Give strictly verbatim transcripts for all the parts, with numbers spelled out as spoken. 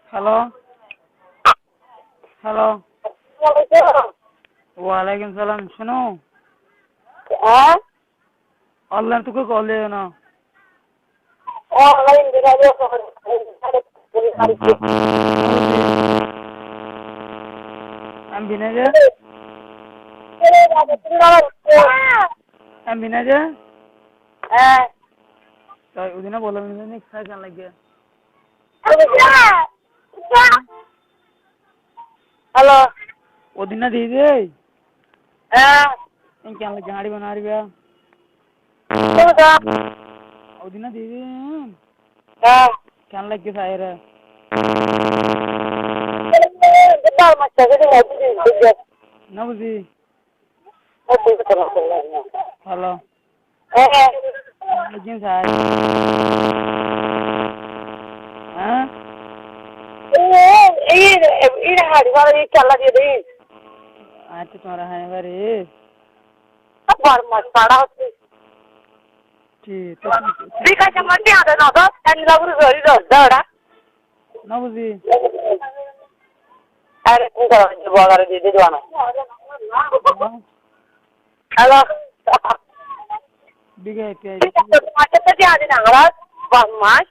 Halo? Halo? Assalamu alaikum. Walaikum salam. Cúno? Há? Online tuka call diyo na. Online diyo na. Am bina je? Am bina je? Há. Toi udina bola ni sai kan lage. Halo. Odina didi. Há. Ín kiyan lage, háñçiba no háñçiba? Kúm sa? Odina didi. Há. Kiyan lage saire. Bar massa gede na buzí. No buzí. Halo. Há. Lagin sai. Há? Aññí tuáñra háni fari. Bar mas fara hossé. Thík, thík asé. Bikash ot no de, no de, en laguri zori zori de ora. No buzí. Are, kún kora hoiye, bogare di de duana. Há? Halo. Bikash ot no de, no de, bar mas.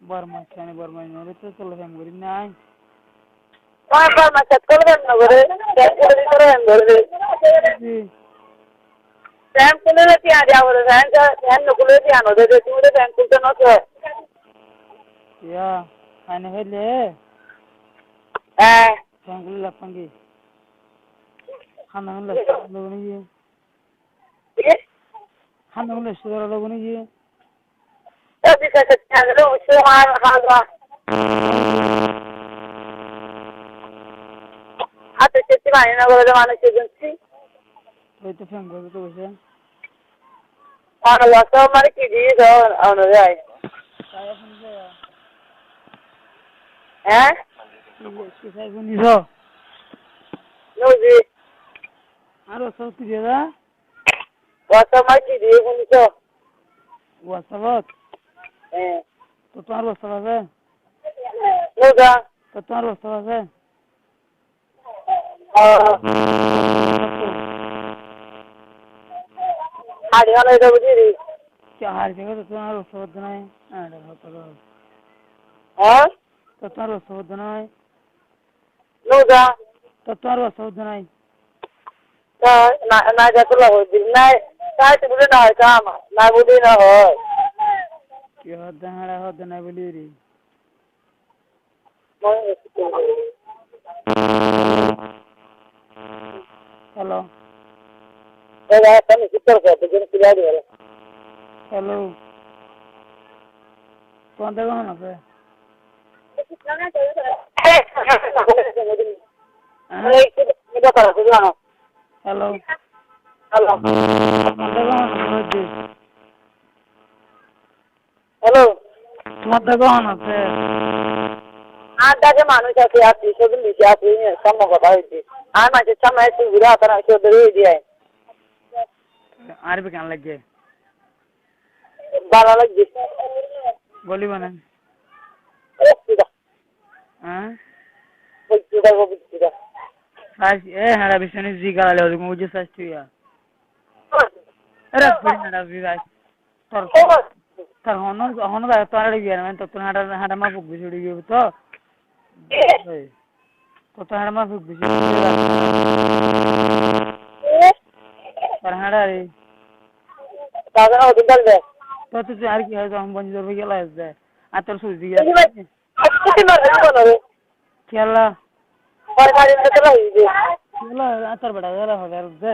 Bar mas, bar mas, no de, to tole fem gori nai. Bar mas, to tole fem no gore. Fem gori tole fem gore. Ji. Fem gori le tiya diya gore. Fem, fem no gori le tiya no de, de, tuñí de fem gori to no de. Iya, hane hele. Há. Fem gori le pangi. Hane hele, lo ni. Ki? Hane hele, sudara lo ni. Tói bikash ot tiya gelo, ucce ar halwa. Ar to setti mani na bole de manúc ekzon si. Tói to fem gori to boice. Ar WhatsApp mane ki di do, ono jai. Há? Ki, ki sai fúni so? No buzí. Ar WhatsApp ki di da? WhatsApp ot ki diye fúni so? WhatsApp ot? Hé. Tói tuáñr WhatsApp asé? No za. Tói tuáñr WhatsApp asé? Ó. Hári hári ita buzí ri. Ki hári hári tói tuáñr WhatsApp ot nai? Há? Tói tuáñr WhatsApp ot nai? No za. Tói tuáñr WhatsApp ot nai? Tói na, na za to lagoi dil nai. Tói to buli no hoi kam. Na buli no hoi. Ki hoó de, háñra hoó de nai buli ri. Halo. Halo. Tuáñr dagá hon asé? Há? Halo. Halo. Tuáñr dagá hon asé? Halo. Tuáñr dagá hon asé? Añár dagá manúc asé, asé, sódun beci asé, samne hotá hoiddé. Añí manúcor samne asé, gura hotá no, sódun hoiddé añí. Añár bí keén lage? Bála lage. Goli bana. Há? Boi tuda, boi tuda. Sás, e, hañra bisoni zi galale, odi mo bujo sás tui ya. Era, boi hañra zi sás. Tor, tor hono, hono zaga tor hañra biya na, tor, tor hañra, hañra ma buk biso udi biyo to. Ei. Tor, tor hañra ma buk biso udi biyo. Tor hañra re. Tor, tor, tor ar ki hoy, zon bonji dor boi gela hoy de. Ar tor suzi gela. Kiyólla? Kiyólla, añár bera gela hober de.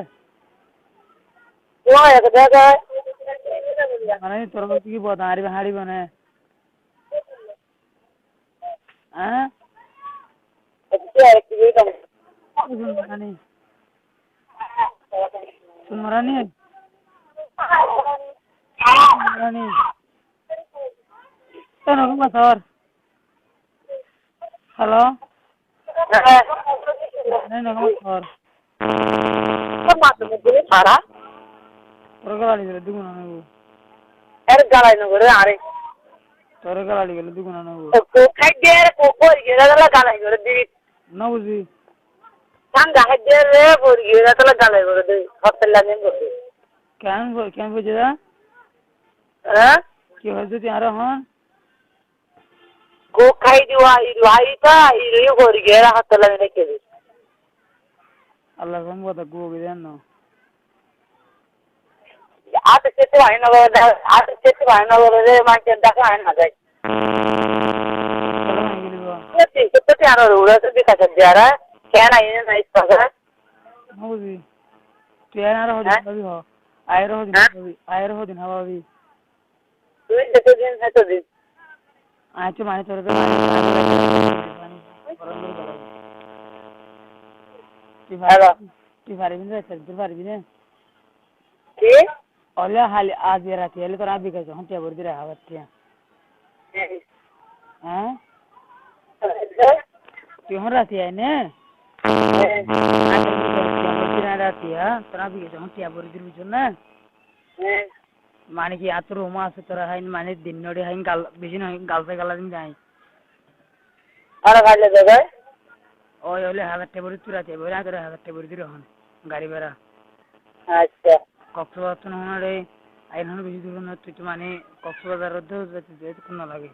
Mane, tor bera ki boda, ari ba hari bane. Há? Mane. Sunmarani? Sunmarani? Eno, kemá sor? Halo? Hé. Eno, kemá sor? Tor mato mudde ni fara. Tor galai dile dugun ane bu. Er galai no gore are. Toré galali gele duguna no. Kok hái de, kok fori giyé, tala galali gore de. No buzi. Tanga hái de re, fori giyé, tala galali gore de. Hotel la nen gore de. Ken fo-, ken fori da? Há? Ki hoiye de tui añáre hon? Kok hái de, wa, iru hái ta, iru fori giyé, hotel la nen gore de. Allah, gom bada guo giden no. Ate sete bani no gore, ate sete bani no gore, manche dake bani no zai. Sete, sete aro ura se bika se diara, kena ine na ispasa. No buzi. Tui añáre hodin hababi ho. Añáre hodin hababi, añáre hodin hababi. Tui zetodin, zetodin. Añí to mani toré to mani, mani, mani, tui fari-, tui faribi né, tui faribi né? Ki? Óile hali aijja rati óile tor añí bikac hon tiya bori diri, abar tiya. Hé? Tui hon rati aine? Aijja bikac tiya bori diri rati, há? Tor añí bikac hon tiya bori diri, buzón na? Mane ki, añáttu rum asé, tora hain, mane din nori hain, gal, beci noi, gal sai gala din jai. Ara faile de gai? Oi, óile hazar tiya bori, tui rati aibóre, añí tore hazar tiya bori diri hon, gari bára. Accá. Koksbazar ttu no hon re, ain hon beci dur no, tui to mane Koksbazar ot do, zaitu, zaitu no lage.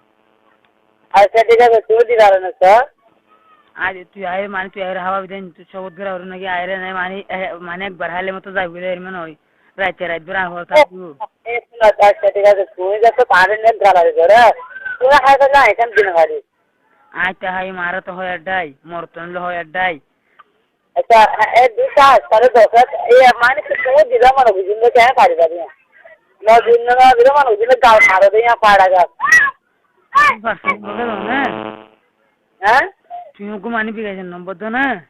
Accá, thík asé, tui di faro na, sir? Aijja tui aiyóre, mane tui aiyóre hábabi de, tui sobot gora óre naki aiyóre nai, mane, e, mane ekbar háile moto zaibi de, ermane oi. Raite rait bóra hor tákibo. E, e, accá, thík asé, tui zeto faro na, galali gore. Tui hái fele, añí ken dino fari. Añí to hái, mare to hoi eddai, morot ókkole hoi eddai. Accá, e, e, dui ta, sare dos, e, mane ki tui dile mane buzile, ken fari fari. No dile, no dile mane buzile, gal maro de, ya fara gal. Tui farsen bábe no, na? Há? Tui uggwá mani bikac or nombor do na?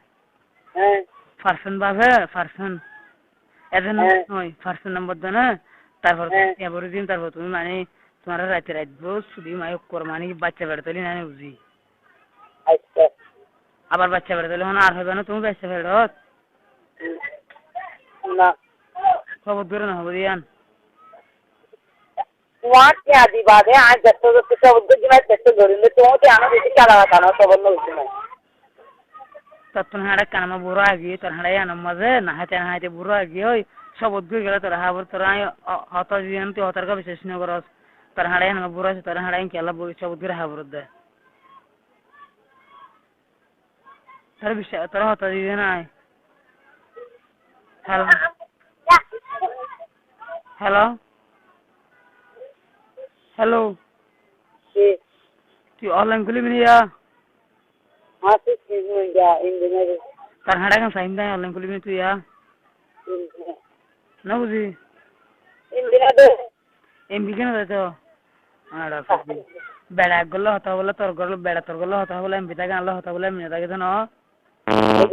Há. Farsen bábe, farsen. Ede no, há, noi, farsen nombor do na? Tarfor, há, tumi, tarfor tumi mani, tuáñre raite rait bóut sudi mai ukkor mani bacca beçe toli na, na buzi. Accá. Abar bacca beçe toli hon ar hoiba na tumi bacca beçe ot? Na. Sobot gori no hobo de yián. Tuáñr tiañ di bade, añí zetto zetto sobot gori diyum, zetto gorim de, tuáñr tiañ no beci cala bata no, sobot no beci no. Tottún hañçe ekkán ama buro agi, tor hañçe yián maze, na haite na haite buro agi, oi, sobot gori gele tor habor, tor añí, o, hotá diyan, tui hotar ka biccác no goros. Tor hañçe yián ama buro agi, tor hañçe yián kiyólla buro, sobot gori habor de. Tore biccác, tore hotá diyé nai. Hello. Hello. Hello. Ki? Tui online kúlibi né ya? Añí tui kúlibi né ya, India né. Tar hañçe gán saiyum dé online kúlibi né tui ya? India. No buzí. India dé. Em bi kene zai to? Añára beça ek gór loi hotá hoile, tor gór loi, beça tor gór loi hotá hoile, em bi táke, añár loi hotá hoile, em bi no táke to no? Aññí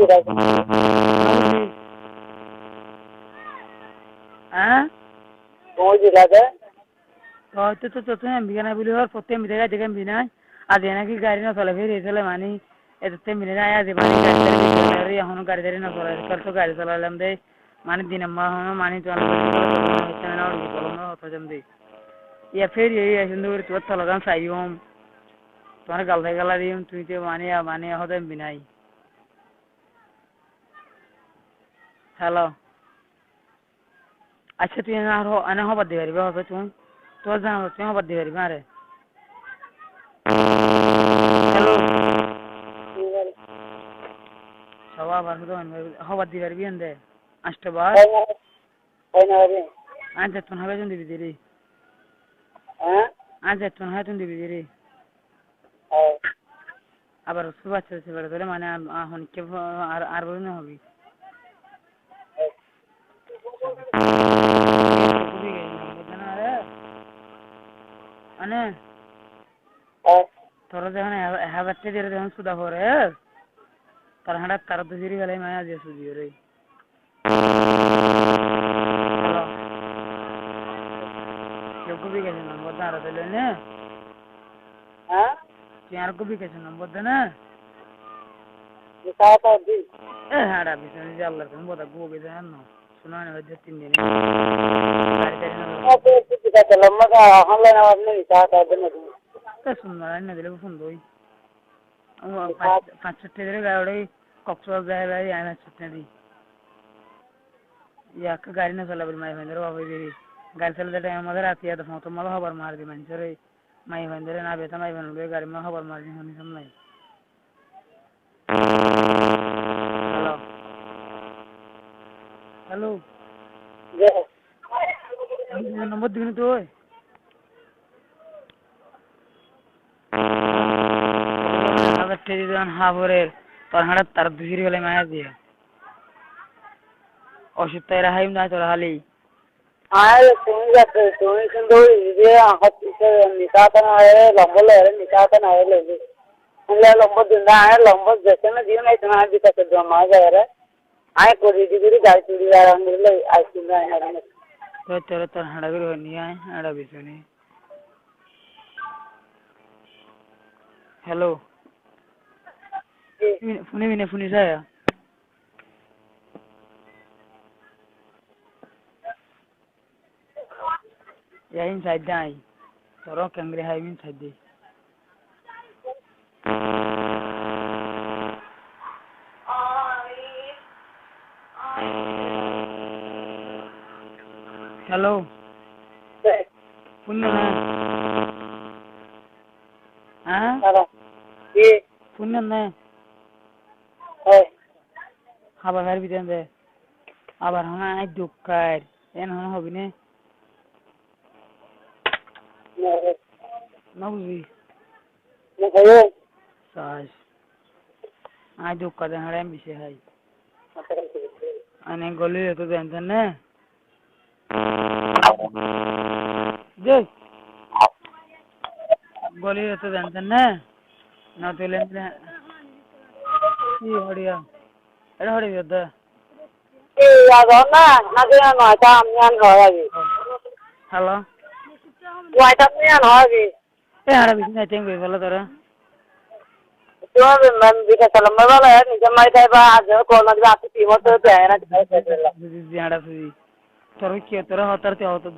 to, to, to, em bi kene buli hor, fottí em bi táke, aijja em bi nai. Aijja naki gari no sole, feri sole mani, Etottú mili nai, aijja mani gari dari no solai, kal to gari solailam de, mani din amma hono mani tuáñra hotá jam de. Iya feri iya sundor gori tuáñr tologan saiyum. Tuáñra gal sai gala diyum, tui te mani ya mani hoda em bi nai. Hello. Accá, tui ene ar ho-, ene hóbar di faribá, hóbar tui, tui zano, tui hóbar di faribá añáre. Hello. Saba abar hóbar di faribá ende. Ancto bar. Añáre tun hába tun dibi diri. Añáre tun hába tun dibi diri. Abar usu bacca bacca beçe dóile mane, a, a, honikka fo-, ar, ar bóli no hobi. Ane, tore zehón e, e, hábatte dire zehón suda fore, tar hañçat tar dusiri félai mane aziya sudi ore. Hello. Tui eggúa bikac nombor de añáre dile ne? Há? Tui añáre eggúa bikac nombor de ne? Misá hotá di. E, hañça bisá ni Allah, tumi bota gúa gíza no. Suno ne, tin din. Gari, gari no. Añáre eggúa bikac nombor de, online añáre misá hotá di. Te summa aññí no dile fún doi. Ó, fañs, fañs cót tiyá dile gari uçái Koksbazar zai fari, aññí fañs cót tiyá di. Iyá ekká gari no sola buli maiyafuaindóre bafai diri. Gari solede thaim or mazé rati iyá de foñtor mazé hóbor mari di maincóre. Maiyafuaindóre na beta maiyafuain uçái gari mazé hóbor mari di honi samlai. Hello. Hello. Yes. Nombor dibi ni tui? Abar teri don haborer, tor hañçat tar dusiri fele maya diya. Ocud taira haim dai tor hali. Añáre tuñí zate, tuñí sundor óiye de, añár hotá misá hotá no hoile, lombor loile misá hotá no hoile. Añáre lombor din de, añáre lombor zese no diyo, nai tuñí añár bita ke dua mas aire. Añí kori di kori gari turi ar añáre loi aisí de, añáre. Tor, tor, tor hañça gori honi, añí hañça bisoni. Hello. Ji. Funi, funi, funi saya. Ya, inside dai. Toro kengri hai inside de. Hello. Hey. Fúinno né? Há? Hello. Ki? Fúinno né? Hey. Hábar hári biten de. Abar hona ai dukkar. En hona hobi né? No. No buzi. No hobi. Sas. Ai dukkar de hara em bisi hai. Ane goli to den den ne. Jai. Goli to den den ne. Na to len ne. Ki horiya. Ere horiya da. Ki ya na? Na de na ta amyan hoya. Hello. Wai ta amyan hoya. E, añára beci nai teng goi fela tora. Tuáñra be man bika salam bala ya, nije mari thaiba, ajo kono diba atu timo to teng na. Ji, ji, añára ji. Tora ki, tora hotar te hotar